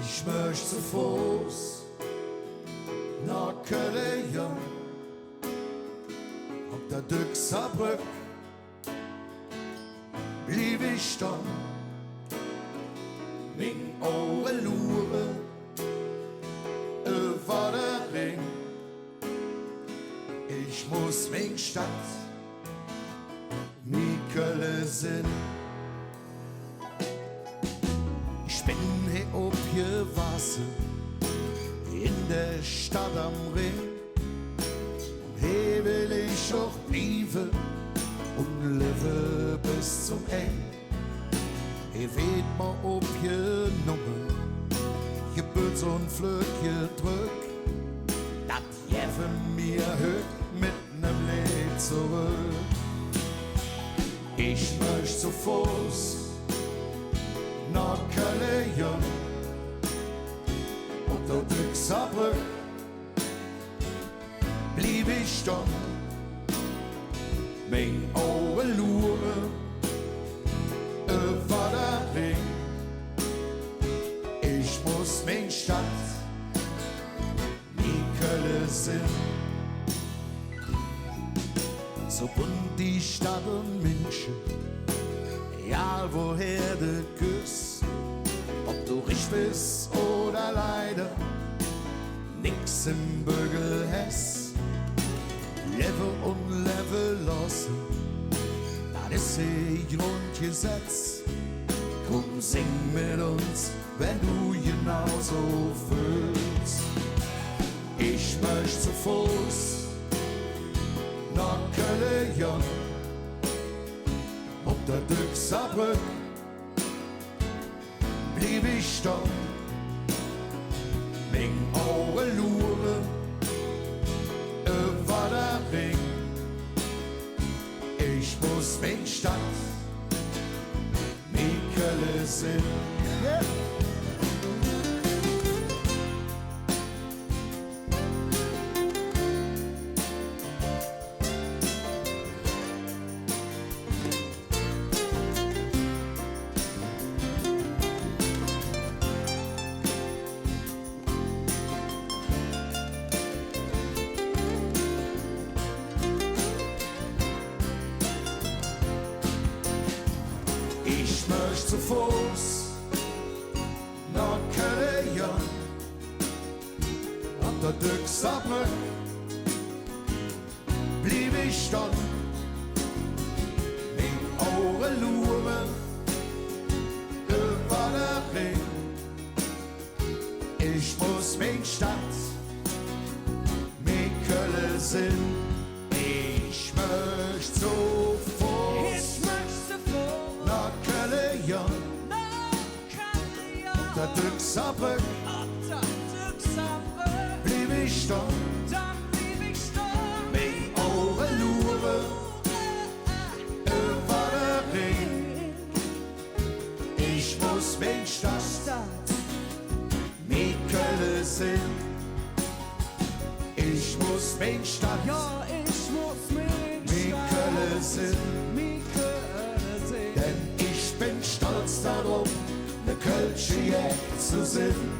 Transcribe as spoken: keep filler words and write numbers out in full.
Ich mööch zo Foß noh Kölle gonn, op der Düxer Bröck bliev ich stonn, ming Auge luure üvver der Rhing. Ich muss ming Stadt, mi Kölle sinn. Ich ben he opgewahße en der Stadt am Rhing. Un he well ich och blieve un levve bes zom Engk. He weed mer opgenomme, gebölz un flöck gedröck. Dat gevve mer hügg met nem Leed zoröck. Ich mööch zo Foß noh Kölle gonn, op der Düxer Bröck bliev ich stonn, ming Auge luure üvver der Rhing. Ich muss ming Stadt, mi Kölle sinn. Su bunt die Stadt un Minsche, egal woher de küss, ob do rich bes oder leider nix em Böggel häs. Levve un levve looße, dat es e Grundgesetz. Kumm, sing met uns, wann do genau su föhls. Ich mööch zo Foß noh Kölle gonn, op der Düxer Bröck bliev ich stonn, ming Auge luure üvver der Rhing. Ich muss ming Stadt, mi Kölle sinn. Ich mööch zo Foß noh Kölle gonn, op der Düxer Bröck bliev ich stonn, ming Auge luure üvver der Rhing. Ich muss ming Stadt, mi Kölle sinn. Ich mööch zo Foß, ich mööch zo Foß noh Kölle gonn, noh Kölle gonn, op der Düxer Bröck, op der Düxer Bröck bliev ich stonn, dann bliev ich stonn, ming Auge luure üvver der Rhing. Ich muss ming Stadt, mi Kölle sinn. Ich muss ming Stadt, jo, ich muss ming Stadt, mi Kölle sinn. Mi Kölle sinn. Denn ich ben stolz dodrop, ne kölsche Jeck ze sinn.